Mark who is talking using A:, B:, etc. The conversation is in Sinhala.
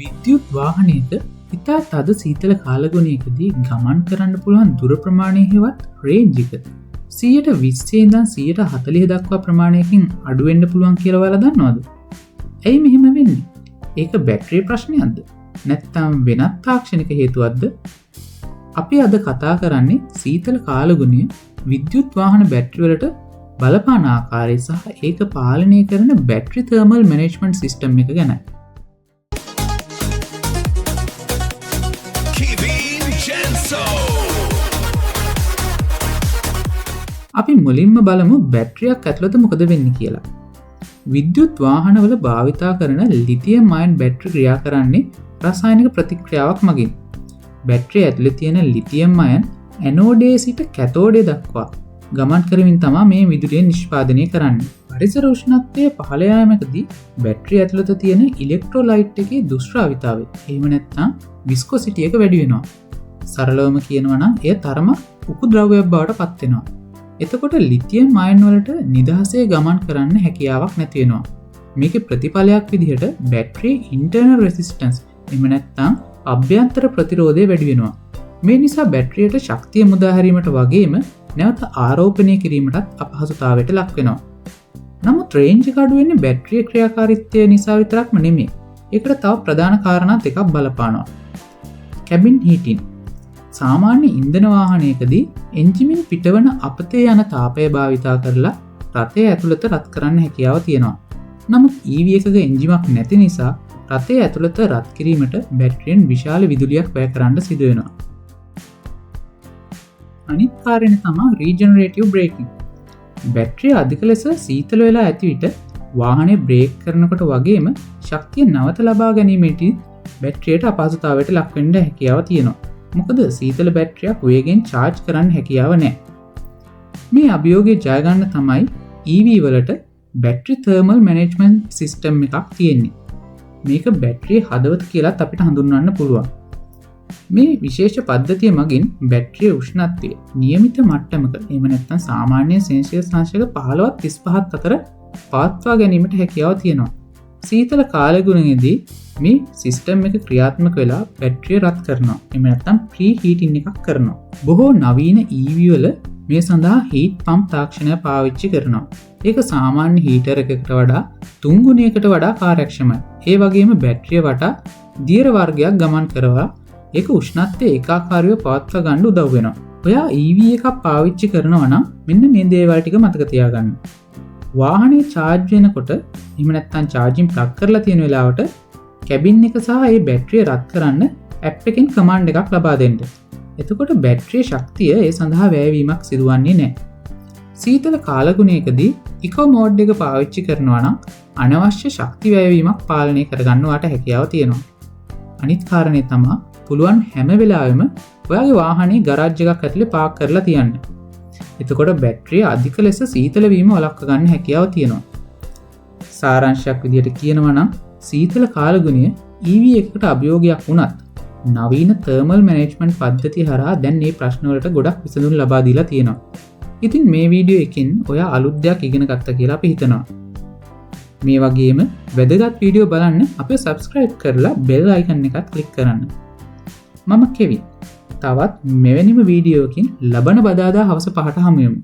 A: විද්‍යුත් වාහනයක ඉතා තද සීතල කාලගුණයකදී ගමන් කරන්න පුළුවන් දුර ප්‍රමාණය හෙවත් රේන්ජ් එක 120 ඉඳන් 140 දක්වා ප්‍රමාණයකින් අඩු වෙන්න පුළුවන් කියලා ඔයාලා දන්නවද? ඇයි මෙහෙම වෙන්නේ? ඒක බැටරි ප්‍රශ්නයක්ද? නැත්නම් වෙනත් තාක්ෂණික හේතුවක්ද? අපි අද කතා කරන්නේ සීතල කාලගුණය විද්‍යුත් වාහන බැටරි වලට බලපාන ආකාරය සහ ඒක පාලනය කරන බැටරි තර්මල් මැනේජ්මන්ට් සිස්ටම් එක ගැනයි. අපි මුලින්ම බලමු බැටරියක් ඇතුළත මොකද වෙන්නේ කියලා. විද්‍යුත් වාහනවල භාවිතා කරන ලිතියම් අයන් බැටරි ක්‍රියා කරන්නේ රසායනික ප්‍රතික්‍රියාවක් මගින්. බැටරිය ඇතුළේ තියෙන ලිතියම් අයන් ඇනෝඩයේ සිට කැතෝඩය දක්වා ගමන් කරමින් තමා මේ විදුලිය නිෂ්පාදනය කරන්නේ. පරිසර උෂ්ණත්වය පහළ යාමකදී බැටරිය ඇතුළත තියෙන ඉලෙක්ට්‍රෝලයිට් එකේ දුෂ්‍රාවිතාවය, එහෙම නැත්නම් විස්කොසිටි එක වැඩි වෙනවා. සරලවම කියනවා නම් එය තරමක් උකු ද්‍රව්‍යයක් බවට පත් වෙනවා. එතකොට ලිතියම් අයන් වලට නිදහසේ ගමන් කරන්න හැකියාවක් නැති වෙනවා. මේකේ ප්‍රතිඵලයක් විදිහට බැටරි ඉන්ටර්නල් රෙසිස්ටන්ස්, එහෙම නැත්නම් අභ්‍යන්තර ප්‍රතිරෝධය වැඩි වෙනවා. මේ නිසා බැටරියට ශක්තිය මුදා හැරීමට වගේම නැවත ආරෝපණය කිරීමටත් අපහසුතාවයට ලක් වෙනවා. නමුත් රේන්ජ් එක අඩු වෙන්නේ බැටරිය ක්‍රියාකාරීත්වය නිසා විතරක්ම නෙමෙයි. ඒකට තව ප්‍රධාන කාරණා දෙකක් බලපානවා. Cabin heating. සාමාන්‍ය ඉන්ධන වාහනයකදී එන්ජිමෙන් පිටවන අපතේ යන තාපය භාවිතා කරලා රථය ඇතුළත රත් කරන්න හැකියාව තියෙනවා. නමුත් EV එකක එන්ජිමක් නැති නිසා රථය ඇතුළත රත් කිරීමට බැටරියෙන් විශාල විදුලියක් වැය කරන්න සිදු වෙනවා. අනිත් කාරණය තමා රීජනරේටිව් බ්‍රේකින්. බැටරිය අධික ලෙස සීතල වෙලා ඇති විට වාහනය බ්‍රේක් කරනකොට වගේම ශක්තිය නැවත ලබා ගැනීමේදී බැටරියට අපහසුතාවයට ලක් වෙන්න හැකියාව තියෙනවා. මොකද සීතල බැටරියක් වේගෙන් චාර්ජ් කරන්න හැකියාව නැහැ. මේ අභියෝගය ජය ගන්න තමයි EV වලට බැටරි තර්මල් මැනේජ්මන්ට් සිස්ටම් එකක් තියෙන්නේ. මේක බැටරියේ හදවත කියලාත් අපිට හඳුන්වන්න පුළුවන්. මේ විශේෂ පද්ධතිය මගින් බැටරියේ උෂ්ණත්වය නියමිත මට්ටමක, එහෙම නැත්නම් සාමාන්‍ය සෙල්සියස් අංශක 15ත් 35ත් අතර පවත්වා ගැනීමට හැකියාව තියෙනවා. සීතල කාලගුණයේදී මේ සිස්ටම් එක ක්‍රියාත්මක වෙලා බැටරිය රත් කරනවා. එහෙම නැත්නම් ප්‍රී හීටින් එකක් කරනවා. බොහෝ නවීන EV වල මේ සඳහා හීට් පම්ප් තාක්ෂණය පාවිච්චි කරනවා. ඒක සාමාන්‍ය හීටර් එකකට වඩා 3 ගුණයකට වඩා කාර්යක්ෂමයි. ඒ වගේම බැටරිය වටා දියර වර්ගයක් ගමන් කරවා ඒක උෂ්ණත්වය ඒකාකාරීව පවත්වා ගන්න උදව් වෙනවා. ඔයා EV එකක් පාවිච්චි කරනවා නම් මෙන්න මේ දේවල් ටික මතක තියාගන්න. වාහනේ චාර්ජ් වෙනකොට, එහෙම නැත්නම් චාර්ජින් ප්ලග් කරලා තියෙන වෙලාවට කැබින් එක සහ ඒ බැටරිය රත් කරන්න ඇප් එකෙන් කමාන්ඩ් එකක් ලබා දෙන්න. එතකොට බැටරියේ ශක්තිය ඒ සඳහා වැයවීමක් සිදුවන්නේ නැහැ. සීතල කාලගුණයකදී ඉකෝ මෝඩ් එක පාවිච්චි කරනවා නම් අනවශ්‍ය ශක්ති වැයවීමක් පාලනය කරගන්න ඔයාට හැකියාව තියෙනවා. අනිත් කාරණේ තමා පුළුවන් හැම වෙලාවෙම ඔයාගේ වාහනේ ගරාජ් එකක් ඇතුලේ පාක් කරලා තියන්න. එතකොට බැටරිය අධික ලෙස සීතල වීම වළක්ව ගන්න හැකියාව තියෙනවා. සාරාංශයක් විදිහට කියනවා නම් සීතල කාලගුණය EV එකකට අභියෝගයක් වුණත් නවීන තර්මල් මැනේජ්මන්ට් පද්ධති හරහා දැන් මේ ප්‍රශ්න වලට ගොඩක් විසඳුම් ලබා දීලා තියෙනවා. ඉතින් මේ වීඩියෝ එකෙන් ඔයා අලුත් දෙයක් ඉගෙන ගත්තා කියලා අපි හිතනවා. මේ වගේම වැදගත් වීඩියෝ බලන්න අපිව සබ්ස්ක්‍රයිබ් කරලා බෙල් අයිකන් එකත් ක්ලික් කරන්න. මම කෙවින්. තවත් මෙවැනිම වීඩියෝකින් ලබන බදාදා හවස 5ට හමු වෙමු.